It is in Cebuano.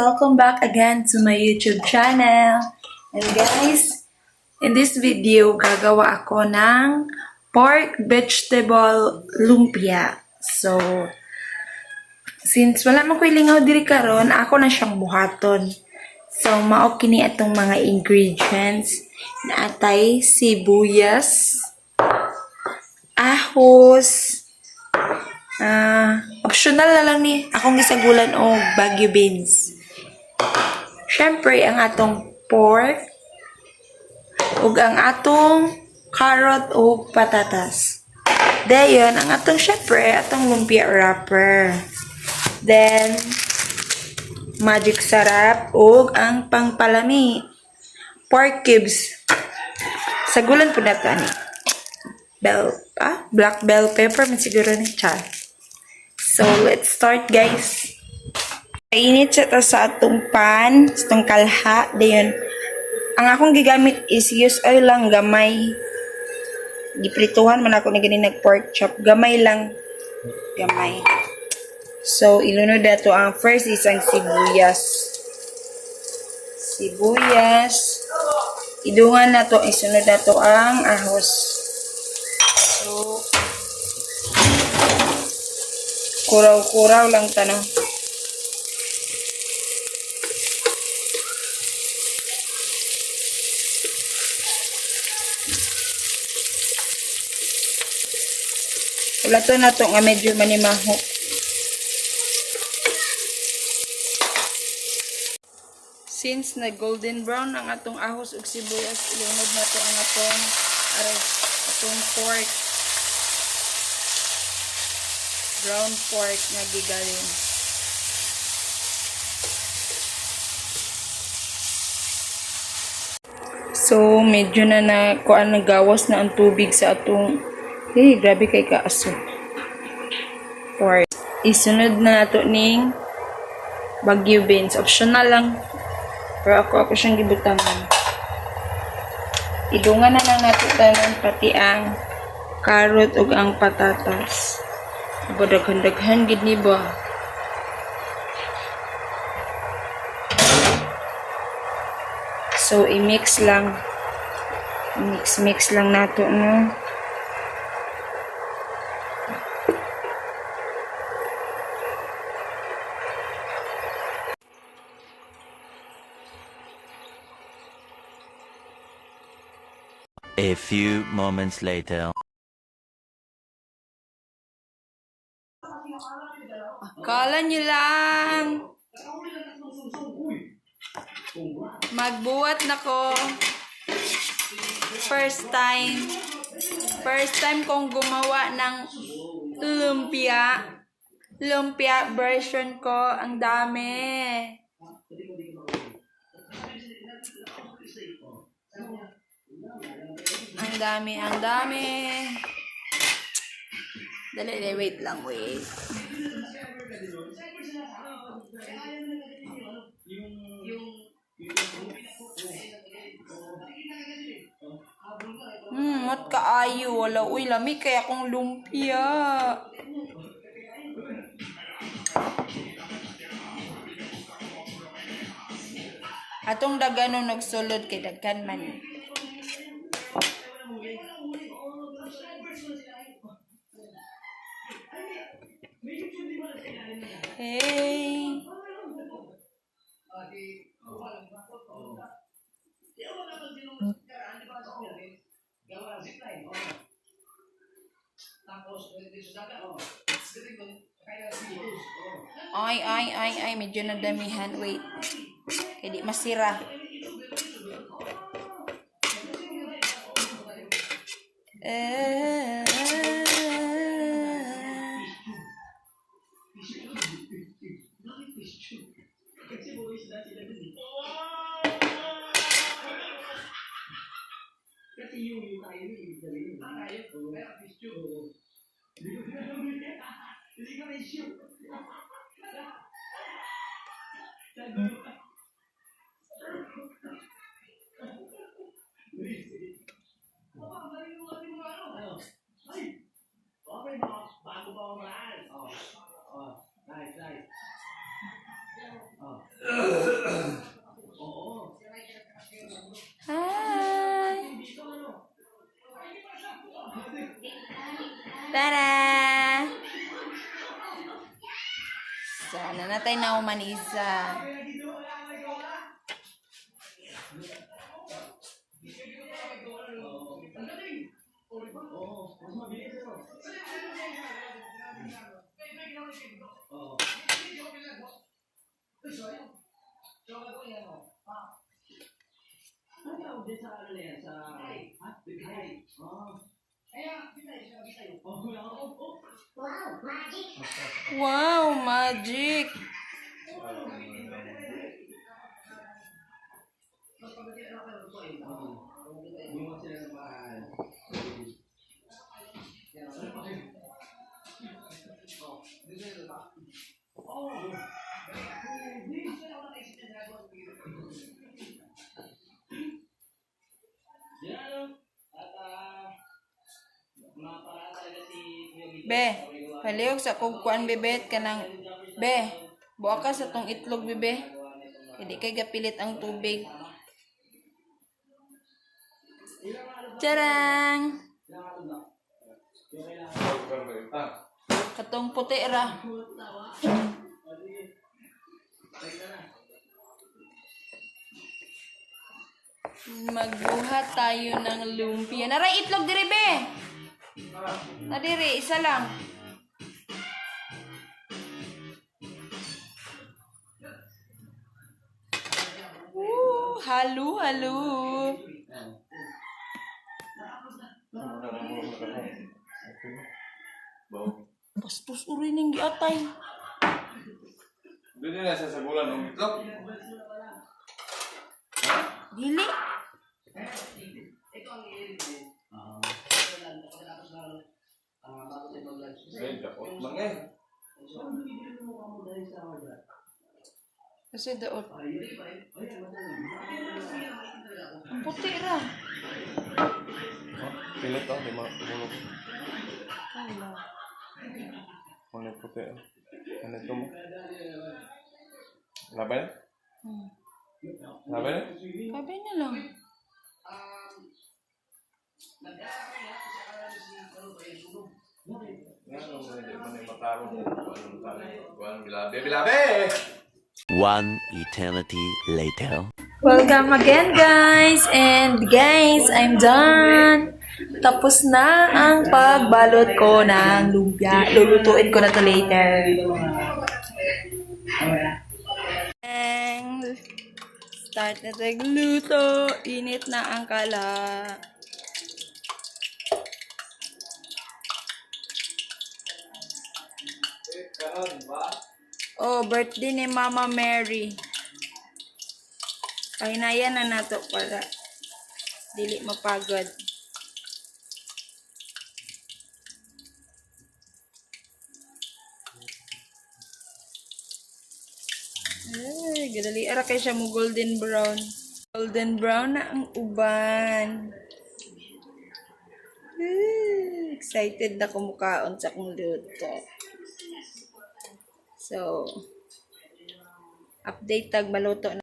Welcome back again to my YouTube channel. And guys, in this video, gagawa ako ng pork vegetable lumpia. So, since wala man ko'y lingaw diri karon, ako na siyang buhaton. So, mao kini atong mga ingredients na atay sibuyas, ahos, optional na lang ni akong gisagulan og Baguio beans. Syempre, ang atong pork ug ang atong carrot ug patatas. Dayon, ang atong syempre, atong lumpia wrapper. Then, magic sarap ug ang pangpalami. Pork cubes. Sagulan po na to, ani. Bell, black bell pepper man siguro ni char. So, let's start, guys. Init siya ta sa atong pan, sa atong kalha. Dayon, ang akong gigamit is use oil lang gamay. Giprituhan man ako ni gani nag pork chop. Gamay lang. Gamay. So, ilunod na to. Ang first is ang sibuyas. Sibuyas. Idungan na to. Isunod na to ang ahos. So, kuraw-kuraw lang tanong. Wala to na to nga medyo manimaho. Since na golden brown ang atong ahos ug sibuyas, ilunod na to ang atong aray, atong pork. Brown pork nga gigalin. So, medyo na na kuan nagawas na ang tubig sa atong. Hey, grabe kay kaaso. Pork. Isunod na nato ning Baguio beans. Optional lang. Pero ako siyang gibutangan. Idungan na lang nato tanan pati ang carrot ug ang patatas. Aba, daghan-daghan gid ni ba? So, i-mix lang. Mix-mix lang nato, no? A few moments later. Akala nyo lang. Magbuhat na ko. First time. First time kong gumawa ng lumpia. Lumpia version ko. Ang dami. Ang dami, ang dami. Dali, dali, wait lang, wait. Mat kaayo. Wala, uy, lami kaya akong lumpia. Atong dagano nagsulod kay daghan man. Hey. Ay, ay, ay, ay, medyo nadamihan. Wait. Kaya di masira. Eh. Nice, nice. Tada! Sana natay na umanisa. Wow, magic! Be, palihog sa kog kuan, bebet, kanang be, buha ka sa tong itlog, bebe. Hindi kay gapilit ang tubig. Charang! Katong puti ra. Magbuhat tayo ng lumpia. Naray itlog diri, be. Na diri, isa lang. Woo, halu halu. Bastos uri ning giatay. Doon na sa sagulan ng itlog. Dili. Ay, dapat lang eh. Kasi daot. Ang puti ra. Pilit oh, lima tumulog. Wala. Ano puti oh. Ano ito mo? Laban na? Laban na? Sabi na lang. Ano mo hindi man yung matarong kung anong tali. Kuan bilabe, bilabe! One eternity later. Welcome again, guys! And guys, I'm done! Tapos na ang pagbalot ko ng lumpia. Lulutuin ko na to later. And start na tagluto. Init na ang kala. Oh, birthday ni Mama Mary. Pahinayan na nato para dili mapagod. Ay, gadali ara kay siya mo golden brown. Golden brown na ang uban. Ay, excited na kumukaon sa akong luto. So, update tag maluto na.